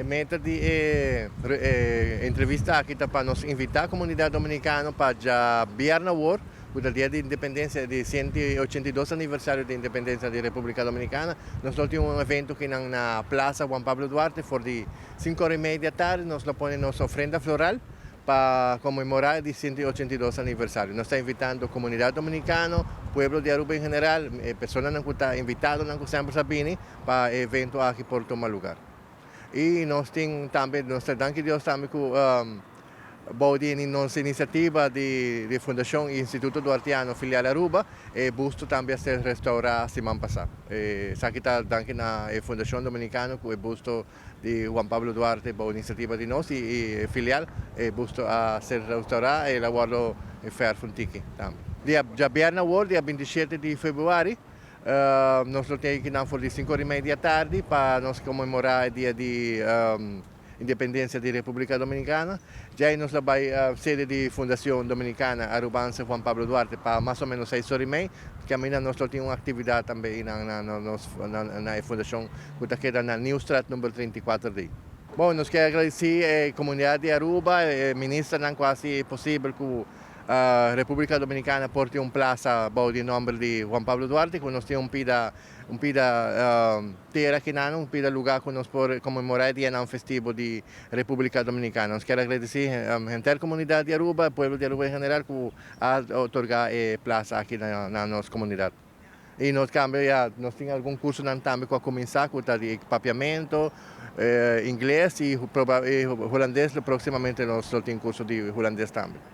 E meta di e entrevista aki ta pa nos invita comunidad Dominicano pa diabierna awor, cu ta dia di independencia, di 182 aniversario di independencia di Republica Dominicana. Nos lo tin un evento aki na Plaza Juan Pablo Duarte, for di 5:30 atardi, nos lo pone nos ofrenda floral pa conmemora e 182 aniversario. Nos ta invitando comunidad Dominicano, pueblo di Aruba en general, personanan cu ta invita, cu semper sa bini, pa e evento aki por tuma luga. Y nos tin tambe, nos ta danki Dios tambe cu bou di nos iniciativa di Fundacion Instituto Duartiano Filial Aruba, e busto tambe a ser restaura siman pasa. Esaki ta danki na Fundacion Dominicano cu e busto di Juan Pablo Duarte, bou iniciativa di nos y filial, e busto a ser restaura y el a wordo verf un tiki tambe. Diabierna awor, dia 27 di februari, nos lo tin aki for di 5:30 atardi pa nos conmemora e dia di independencia di Republica Dominicana. Ya nos lo bay sede di Fundacion Dominicana Arubanse Juan Pablo Duarte pa mas o menos 6:30, caminda nos lo tin un actividad tambe na fundacion cu ta keda na Nieuwstraat number 34D. Bon, nos kier gradici e comunidad di Aruba, minister nan haci posibel cu Republica Dominicana por tin un plaza bou di nomber di Juan Pablo Duarte, cu nos tin un pida tera aki na un pida luga cu nos por conmemora e dia festivo di Republica Dominicana. Nos kier gradici henter comunidad di Aruba, pueblo di Aruba en general, cu a otorga e plaza aki na nos comunidad. Y nos tambe, ya, nos tin algun curso tambe cu a cuminsa, cu ta di papiamento, ingles y hulandes, proximamente nos tin curso di hulandes tambe.